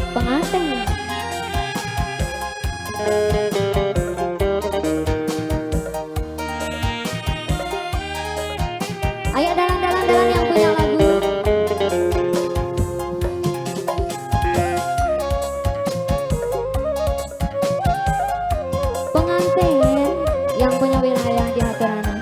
Pengantin. Ayo dalang-dalang yang punya lagu. Pengantin yang punya wilayah di Haturana.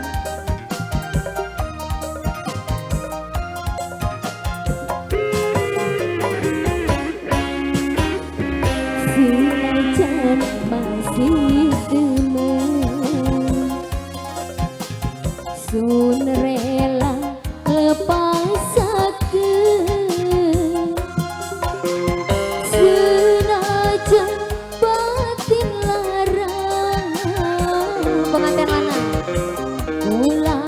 Senajan masih demen, sun rela lepasaken. Senajan batin lara. Pengantin lanang, kula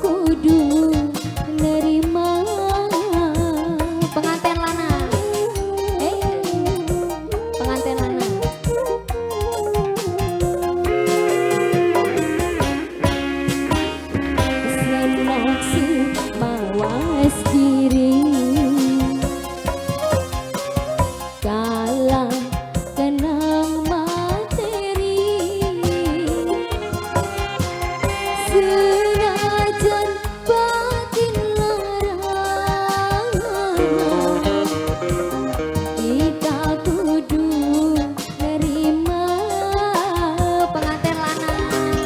kudu nerima. Pengantin lanang, pengantin lanang. Senoksi mawas diri, kalah kenang materi. Senajan batin lara, kita kudu nerima. Pengantin lanang,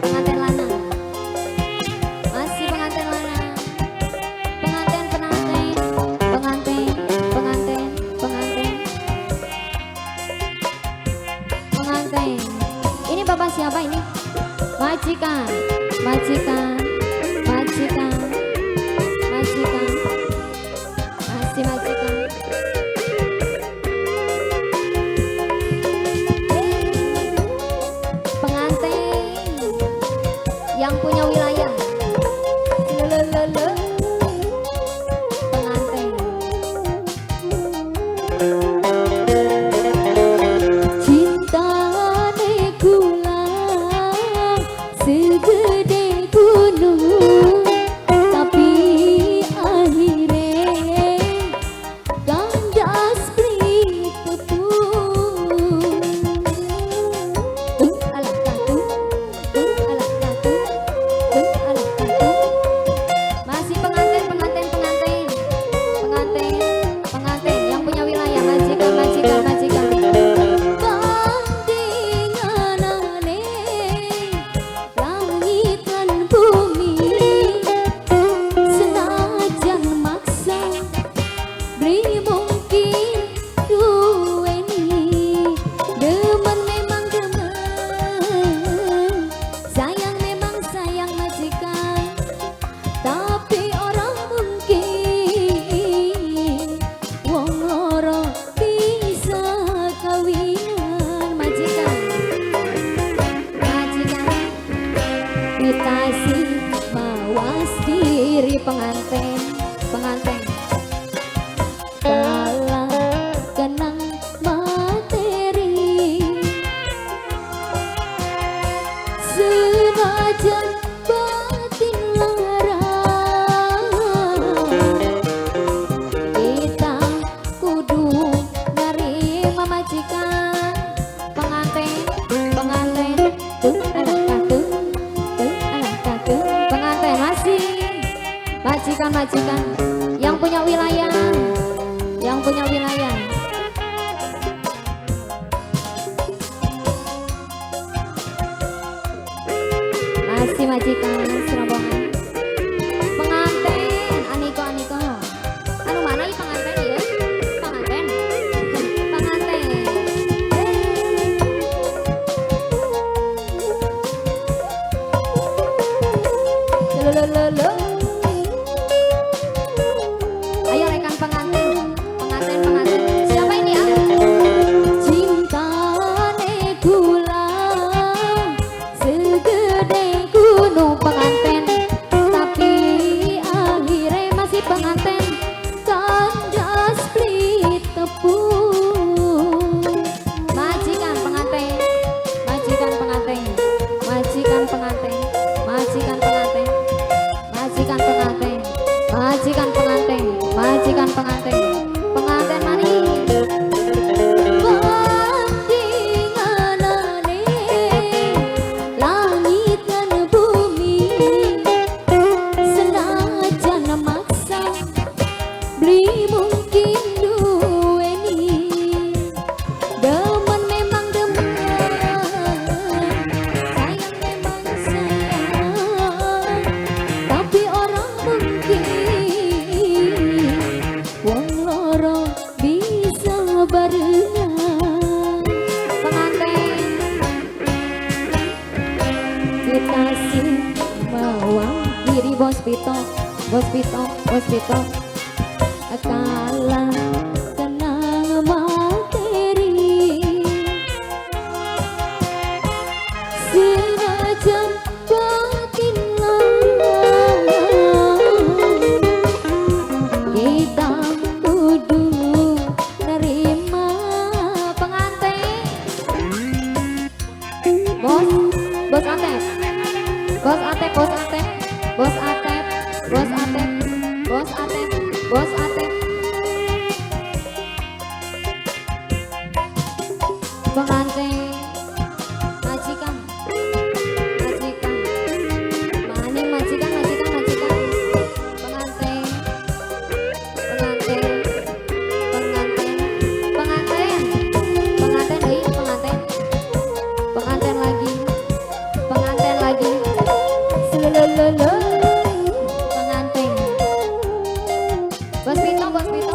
pengantin lanang, masih pengantin lanang. Pengantin, pengantin, pengantin, pengantin, pengantin, pengantin. Ini bapak siapa ini? Majikan, majikan, majikan, majikan, masih majikan. Pengantin yang punya wilayah. Lelelele. Pengantin. Cintane kula segede gunung, tapi akhire kandas beli tepung. Alah katu, alah katu, alah katu. Masih pengantin, pengantin, pengantin, pengantin, pengantin yang punya wilayah. Majikan, majikan, majikan. Bandinganane langit lan bumi, senajan maksa beli mungkin duweni. Demen memang demen, sayang memang sayang majikan, tapi orang mungkin wong loro bisa kawinan. Majikan, majikan, kita sih mawas diri. Pengantin, pengantin, kalah kenang materi. Senajan batin lara, kita kudu nerima majikan. Pengantin, pengantin, tuh anak katu, tuh anak katu. Pengantin masih majikan, majikan yang punya wilayah, yang punya wilayah. Masih majikan serombongan. Pengantin, aniko aniko. Anu mana ini pengantin ya? Pengantin, pengantin. Lelelele. Ayo rekan pengantin, pengantin, pengantin. Siapa ini ya? Cintane kula segede gunung. Pengantin, tapi akhirnya masih pengantin. Kandas beli tepung. Majikan pengantin, majikan pengantin, majikan pengantin, majikan pengantin, majikan pengantin, majikan pengantin, majikan pengantin, pengantin manis. Pito, Bos Pito. Kalah kenang materi, senajan batin lara, kita kudu nerima. Pengantin Bos, Bos Atep, Bos Atep, Bos Atep, Bos Atep, Bos Atep, Bos Atep, Bos Atep. Pengantin majikan, majikan, maning majikan, majikan, majikan. Pengantin, pengantin, pengantin, pengantin, pengantin deui, pengantin, pengantin lagi, pengantin lagi, selelelele, pengantin. Bos Pito, Bos Pito.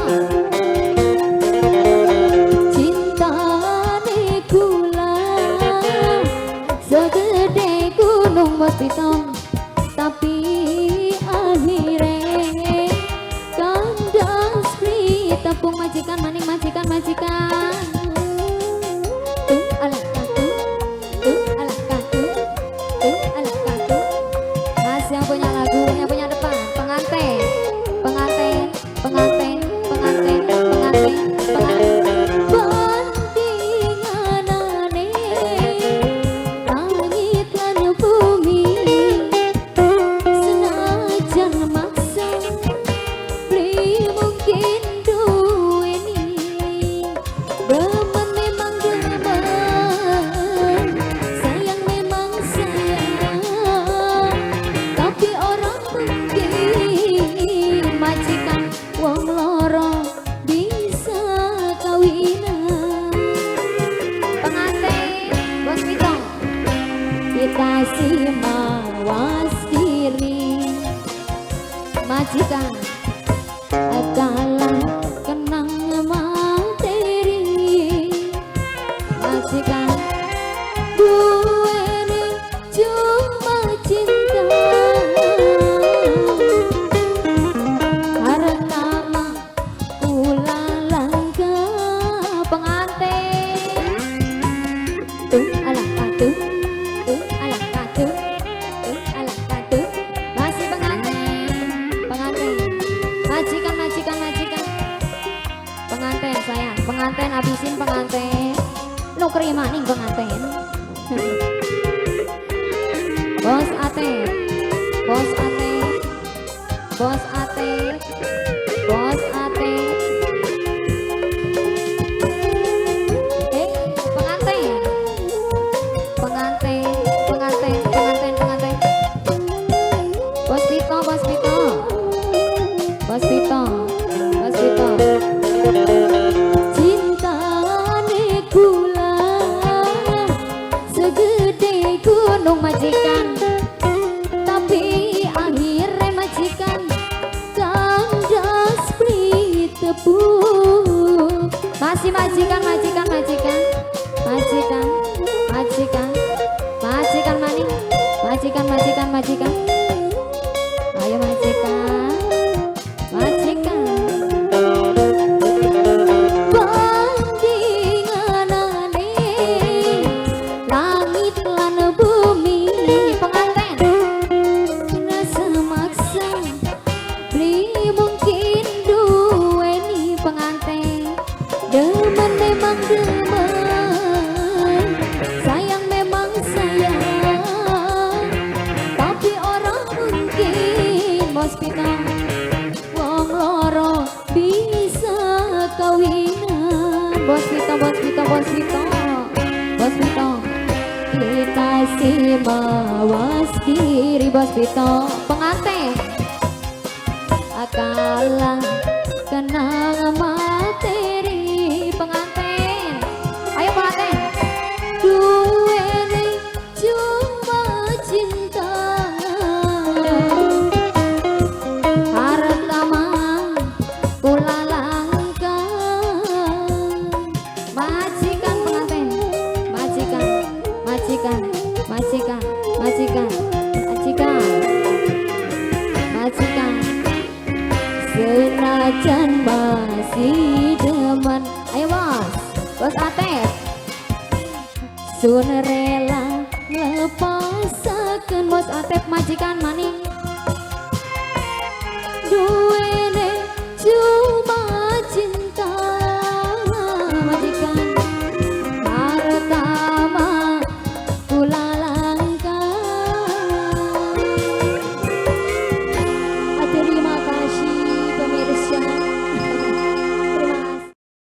Cintane kula segede gunung, Bos Pito, tapi akhire kandas beli tepung. Majikan maning, majikan, majikan. Tung alah katu, tung alah katu, tung alah katu. Mas yang punya lagu, yang punya depan, pengantin, pengantin, pengantin, pengantin, pengantin, pengantin. Bandinganane langit lan bumi, senajan maksa beli mungkin duweni. Demen memang demen, sayang memang sayang, tapi orang mungkin majikan wong loro bisa kawinan. Pengantin Bos Pito, kita sih mawas diri. Majikan kalah kenang materi, majikan duweni cuma cinta. Harta mah kula langka. Pengantin, tung alah katu, tung alah katu, tung alah katu. Masih pengantin, pengantin, majikan, majikan, majikan. Pengantin sayang, pengantin habisin pengantin. Nukri maning pengantin. Bos Atep, Bos Atep, Bos Atep, Bos Atep. Pengantin, pengantin, pengantin, pengantin, pengantin. Bos Pito, Bos Pito, Bos Pito, Bos Pito. Cintane kula segede gunung, majikan, tapi akhirnya majikan kandas beli tepung. Masih majikan, majikan, majikan, majikan, majikan, majikan maning, majikan, majikan, majikan. Ayo majikan, majikan. Bandinganane langit lan bumi. Pengantin rasa maksa beli mungkin duweni. Pengantin demen memang demen, sayang memang sayang, tapi orang mungkin Bos Pito wong loro bisa kawinan. Bos Pito, Bos Pito, Bos Pito, Bos Pito. Kita sih mawas diri, Bos Pito. Pengantin kalah kenang materi. Pengantin, ayo pengantin. Duweni cuma cinta, harta mah kula langka. Majikan pengantin, majikan, majikan, majikan, majikan, majikan, majikan. Senajan masih demen. Ayo bos, bos Atep. Sun rela nglepasaken bos Atep majikan maning. Duwe